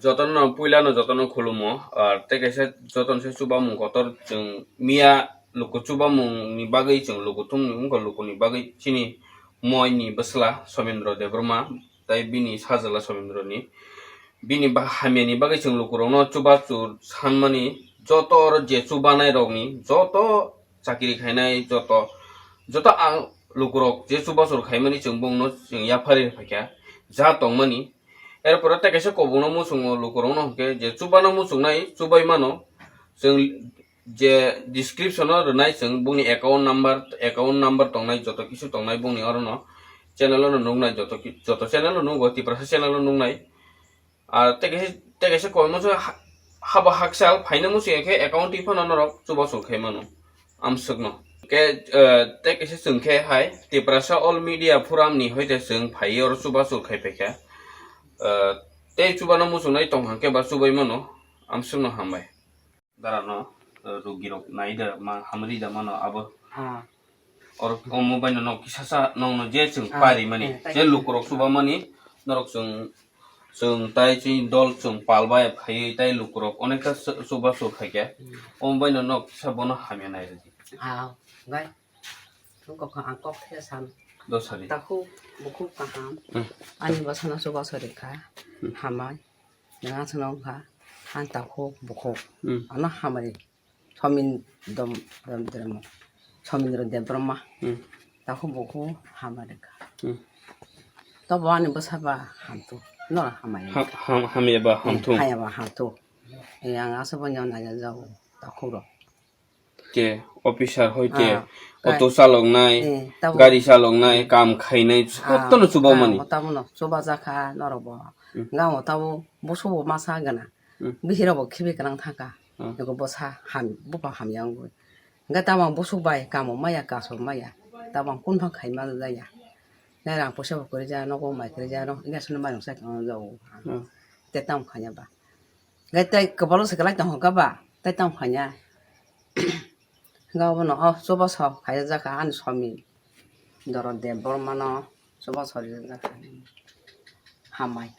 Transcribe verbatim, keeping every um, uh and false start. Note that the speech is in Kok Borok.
Jotono puilano jotono khulumo, ah, tei kaisa jotono se chubamung kotor chwng miya luku chubamungni bagwi chwng luku thumni wngkha lukuni bagwi chini moini bwsla Somendro Debbarma tei bini sajla Somendroni bini ba-, hamyani bagwi chwng lukurokno chubachu sanmani joto oro je chubanairokni joto chakiri khainai joto, joto ang lukurok je chubachur khaimani chwng bongno chwng yapharwi phaikha ja tongmani. Erpore tei kaisa kobokno muchungo lukurokno hwnkhe je chubano muchungnai chubai mano chwng je description o rwnai chwng bongni account number, account number tongnai joto kisu tongnai bongni orono channel o nuknai joto ki-, joto channel o nugo Tiprasa channel o nuknai. Ah, tei kaisa, tei kaisa koimung se ha-, haba hakchal phaina muchung ya khe account twi phano norok chubachu khai mano. Amswkno. Khe, eh, tei kaisa chwng khe hai Tiprasa All Media Forum ni hoite chwng phai oro chubachu khai phaikha. Eh, tei chubano muchungnai tong hang khe ba chubai mano. Amswkno hambai. Dara no, eh, rugi rok nai da ma hamri da mano abo. Ha. Oro omo bai no nok kisa sa nong no je chwng Ah, pari mani eh, tai je lukurok chuba mani norok chwng, chwng tai chini dol chwng pal bai phaiwi tai lukurok onekta chu-, chuba chuk khaikhe. Hmm. Omo bai no nok kisa bono hamya nai rwdi. Ah, gai. Kok ang kok khe san. Dosari. Takhuk bukhuk kaham. Hmm. Ani bwsano chuba chori kha. Hmm. Hamai. Nang aswkno wngkha, ang takhuk bukhuk. Hmm. Ano hamari Somin dom, dom, dom, Somindro Debbarma. Hmm. Takhuk bukhuk hamari kha. Hmm. Tobo ani bwsa ba hamthu, no hamai. Ha-, ham-, hamya ba hamthu. Hamya ba hamthu. Eh, ang aswk bo nyo nai jao takhuk rok. Ke officer hoi ke Ah, auto kai- chaloknai, Eh, tabo- gari chaloknai, kam khainai, Ah, jotono chubamani. Ah, tamo no chuba jakha norok bo. Hmm. Gamo tabo busubo masa gana. Hmm. Bihirok bo khibi kanang thangkha. Hmm. Eko bwsa ham, bupha hamya wngwi. Hwnkhe tamo busuk bai kamo maya, kaso maya. Tamo kunphang khaima jaya. Nai rang poisa bo kwrwi ja, nogo mai kwrwi ja, no, ina suni mai rang sai kang jago. Hmm. Te tamo khanya ba. Gai tai kabalo se kalai tong kha ba, tai tamo khanya. Ga bono o chubaso khaijak kha ani Somindro Debbarma no chubaso rijak kha. Hambai.